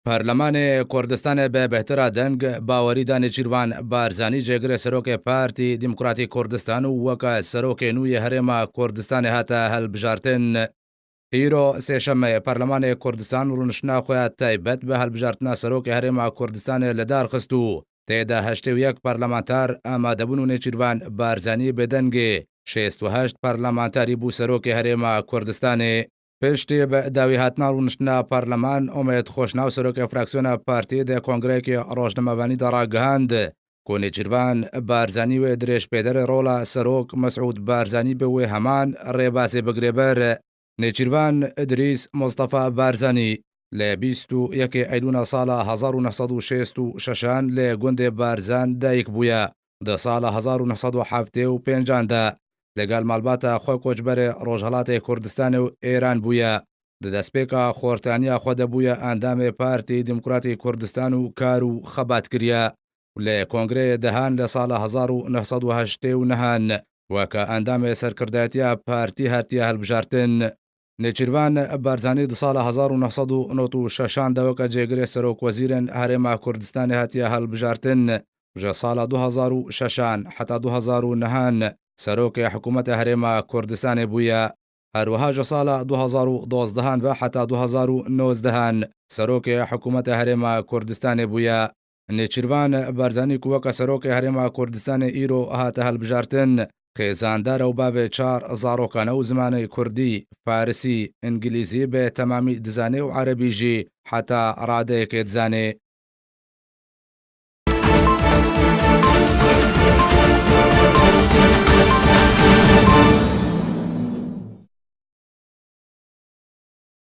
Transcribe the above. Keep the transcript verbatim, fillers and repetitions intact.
Perlemanê Kurdistanê bi behtira deng bawerî da Nêçîrvan Barzanî cêgirê serokê Partî Demokratîk Kurdistan û weke serokê nû yê Herêma Kurdistanê hate hilbijartin. Îro sêşemeyê Perlemanê Kurdistan rûniştina xwe ya taybet bi hilbijartina serokê Herêma Kurdistanê li dar xist û tê de heştê û yek parlamenter amadebûn û Nêçîrvan Barzanî bi dengê şêst û heşt parlamenterî bû serokê Herêma Kurdistanê. Piştî bi dawî hatina rûniştina parleman, Omêd Xoşnaw serokê fraksiyona partiyê di kongreyekî rojnamevanî de ragihand ku Nêçîrvan Barzanî wê dirêjpêderê rola serok Mesûd Barzanî bi wê heman rêbazê bigire ber. Nêçîrvan Îdrîs Mustafa Barzanî li bîst û yekê Eylûna sala hezar û neh sed û şêst û şeşan li gundê Barzan dayik bûye. Di sala hezar û neh sed û heftê û pêncan de li gel malbata xwe koçberê Rojhelatê Kurdistanê û Êran bûye. Di destpêka xortaniya xwe de bûye endamê Partî Demokratîk Kurdistan û kar û xebat kiriye. Li kongreyê dehan li sala hezar û neh sed û heştê û nehan weke endamê serkirdayetiya partî hatiye hilbijartin. Nêçîrvan Barzanî di sala hezar û neh sed û nod û şeşan de weke cêgirê serokwezîrên Herêma Kurdistanê hatiye hilbijartin. Ji sala du hezar û şeşan heta du hezar û nehan serokê hikûmeta Herêma Kurdistanê bûye. Her wiha ji sala du hezar û dozdehan ve heta du hezar û nozdehan serokê hikûmeta Herêma Kurdistanê bûye. Nêçîrvan Barzanî ku weke serokê Herêma Kurdistanê îro hate hilbijartin, xêzandar e û bavê çar zarokan e û zimanê kurdî, farisî, îngilîzî bi temamî dizane û erebî jî heta radeyekê dizane.